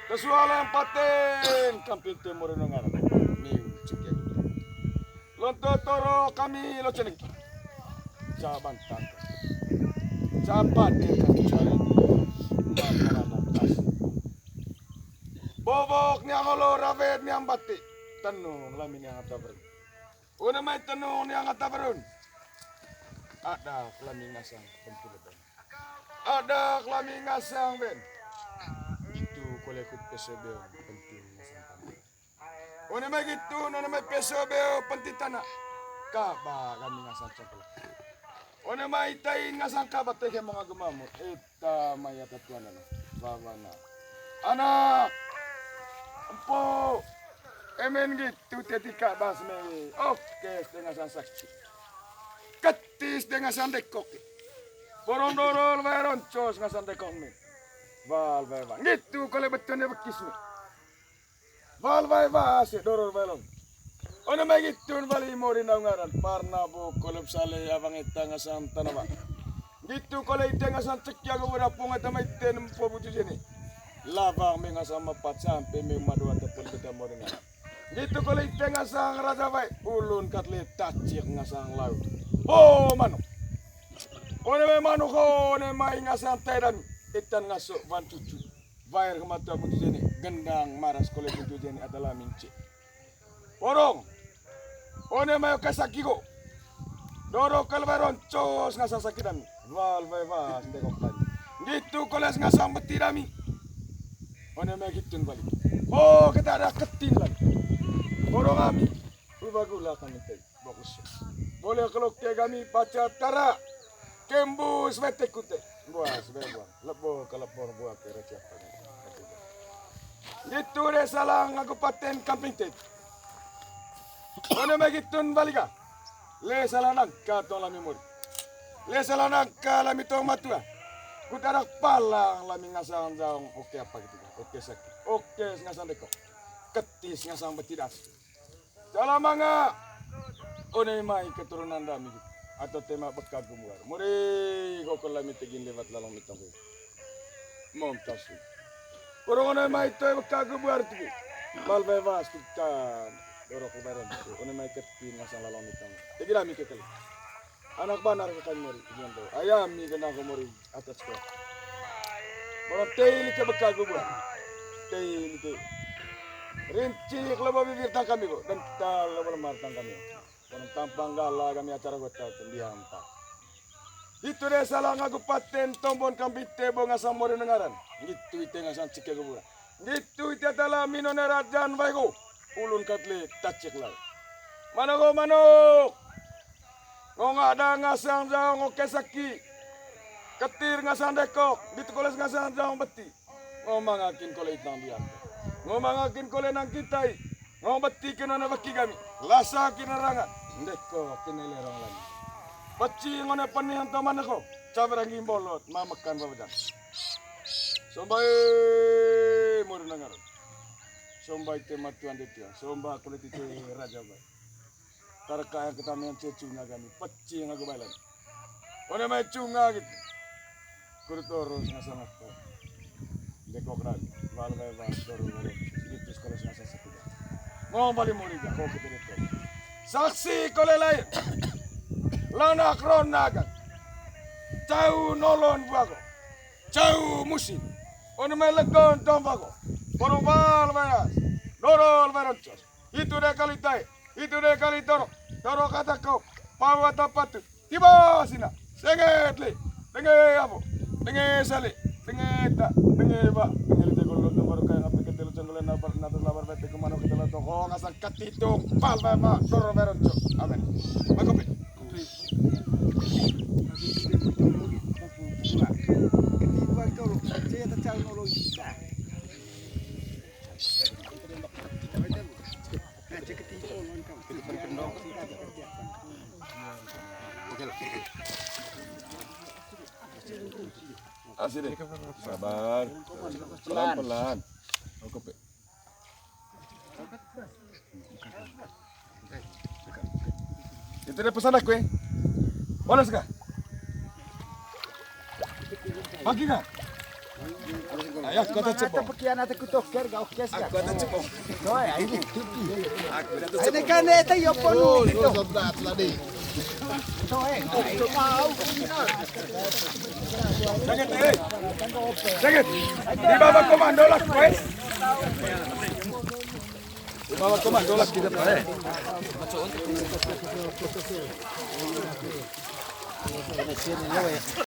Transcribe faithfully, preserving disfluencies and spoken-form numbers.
Kesualan paten kamping timur nungan. Ming cekian. Lonto toro kami lo cenik. Ca bantang. Ca paten kami cari. Makanan tas. Bobok niang olo, rawet niang bati. Tenung lami niang ata berun. One mai tenung niang ata berun. Ada kelami ngasang penting. Ada kelami ngasang ben. Itu kole kut P S B O penting ngasang tanah. One mai gitu, one mai P S B O penting tanah. Kaba kami ngasang coklat. One mai tain ngasang kaba teke mong agemamu. Ita mai ata tuan anak. Babana. Anak. Empo. Emen gitu teti kaba seme. Oke, setengah sang sakit. Ketis dengan sandekok. Borong dorol wae roncos ngasang dekok mi. Wal wae wal. Ngitu kole betune bekis mi. Wal wae wal si dorol wae long. One mai ngitun wali mori naungaran. Parna bu kolop sale abang ita ngasang tanawa. Ngitu kole ite ngasang ceki aga wara pung ita mai ten po bucu jeni. Labang mi ngasang mapat sampe mi madua tepun beda mori ngaran. Ngitu kole ite ngasang raja wae, ulun kat le tacik ngasang laut. Ho manuk. One mai manuk ho, one mai ngasang tedan, itan ngasuk wan cucu. Wae kematua bucu jeni, gendang maras kole bucu jeni adalah minci. Borong. One mai oke saki go. Doro kal wae roncos ngasang saki dami. Wal wae wal ndekok dami. Ngitu koles ngasang beti dami. One mai gitun balik. Oh, kita ada ketin balik. Borong ami. Ubah gula kami teh. Bagus. Boleh kalau ke kami baca tara. Kembus wetek kute. Buas, buas. Lebo ke lebo buah ke raja. Ngitu de salang aku paten kamping tet. One mai gitun baliga. Le salah nangka tong lami mori. Le salah nangka lami tong matua. Kutarak palang lami ngasang jaong. Oke apa gitu. Oke sakit. Oke ngasang deko. Ketis ngasang betidas. Salah manga. One mai keturunan dami gitu. Atau tema beka gumuar. Mori koko lami tegin lewat lalong mitong. Mom tasu. Korong one mai toy beka gumuar tuh. Bal bebas kita. Dorok lebaran. One mai ketin ngasang lalong mitong. Tegin lami kekali. Anak banar ke kami mori, iyan to. Ayam mi kena ko mori atas ko. Borong tei li ke beka gubur. Tei li ke. Rinci ke lebo bibir tang kami ko. Dental lebo lemar tang kami. Borong tampang gala kami acara gota tendiang ta. Itu de salah ngagu paten tombon kambing tebo ngasang mori nengaran. Ngitu ite ngasang cike gubur. Ngitu ite tala minone rajan wae ko. Ulun katle tacik lai. Manuk ko manuk. Ngong ada ngasang jaong oke saki. Ketir ngasang dekok, ditu koles ngasang jaong beti. Ngong mangakin kole itang diam. Ngong mangakin kole nang kitai. Ngong beti kena na beki kami. Lasa kena rangan. Dekok kena lerong lagi. Peci ngone pening teman ko. Caberangi bolot, mamekan babedang. Sombai murna ngaran. Sombai tema tuan de tuan. Somba kulit itu raja bai. Tarka yang kita main cecunga kami, pecing aku bailan. One mai cunga gitu. Kudu terus ngasang aku. Dekok dan, wal mai wal, terus wal. Gitu sekolah ngasang sepeda. Ngomong balik mau liga, kok kita itu. Saksi kole lain. Lanak ronagan. Cau nolon buako. Cau musim. One mai legon tombako. Borong wal mai ras. Dorol mai roncos. Itu de kali tai, itu de kali toro, toro kata kau, pawa tapatu, tiba sina, senget le, denge abo, denge sale, denge ta, denge ba, denge le jago londo baru kayak ngapain kita lo janggolan nabar, nabar labar bete kemana kita lo toko, ngasang katitung, pal baba, toro beronco. Amin. Makopi. Ketiduan kau lo, saya tak cari nolong kita. Asik deh. Sabar. Pelan-pelan. Cukup ya. Itu dia pesan aku ya. Boleh suka? Pagi nggak? Ayo, kota Cepong. Pekian atau kutoker gak oke sih. Kota Cepong. Toh, ini tupi. Aku dah tuh Cepong. Ini kan itu yo ponu gitu. Toh, eh. Sakit, eh. Sakit. Di bawah komando lah, guys. Di bawah komando lah kita, Pak, eh.